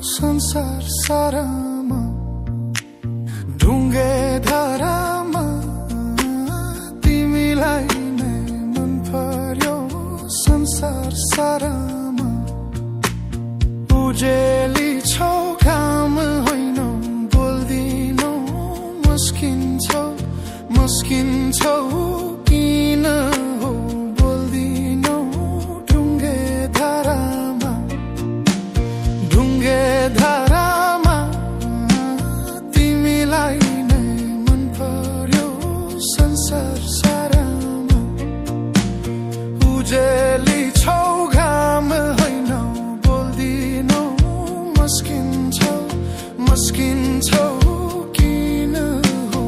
संसार सारामा ढुङ्गे धारामा तिमीलाई नै मन पर्यो संसार सारामा उजेली छौ काम होइन बोल्दिनौ मस्किन्छौ किन हो बोल्दिनौ ढुङ्गे धारामा तिमीलाई नै मन पर्यो संसार सारामा उजेली छौ घाम होइन बोल्दिनौ मस्किन्छौ किन हो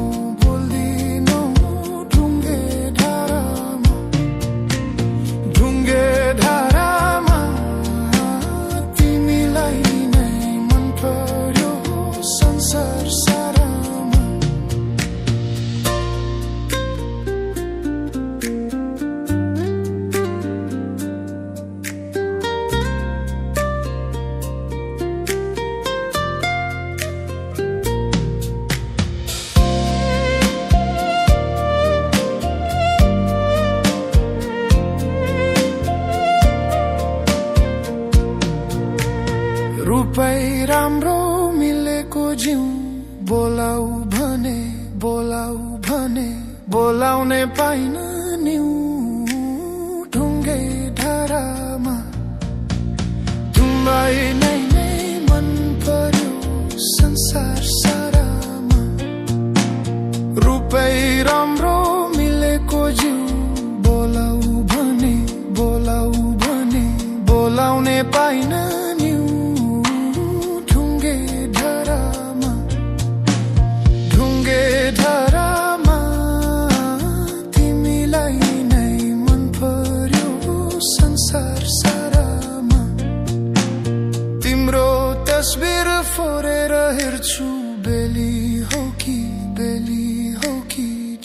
बोल्दिनौ ढुङ्गे धारामा तिमीलाई नै मन पर्यो संसार सारामा रूपै राम्रो मिलेको जिउ बोलाउ भने बोलाउने पाइन निउ ढुङ्गे धारामा तिमीलाई नै मन पर्यो संसार सारामा रूपै राम्रो मिलेको जिउ बोलाउ भने बोलाउने पाइन निउ ढुङ्गे धारामा तिमीलाई नै मन पर्यो संसार सारामा तिम्रो तस्बिर फोरेर हेर्छु बेली हो कि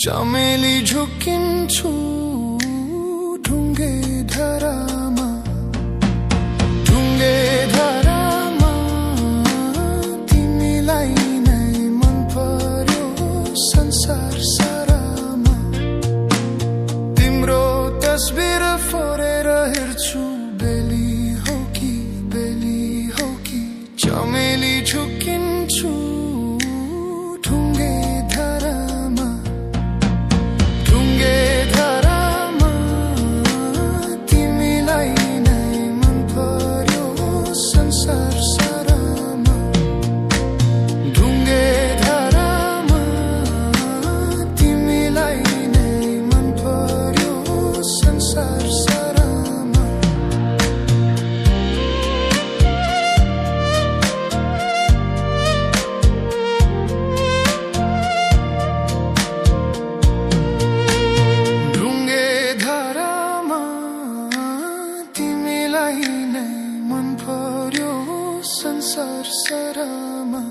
चमेली झुकिन्छु ढुङ्गे धारामा तिमीलाई नै मन पर्यो संसार सारामा तिम्रो तस्बिर फोरेर हेर्छु बेली हो कि चमेली झुकिन्छु ढुङ्गे धारामा तिमीलाई नै मन पर्यो संसार सारामा ढुङ्गे धारामा तिमीलाई नै मन पर्यो संसार सारामा ढुङ्गे धारामा तिमीलाई नै मन पर्यो संसार सारामा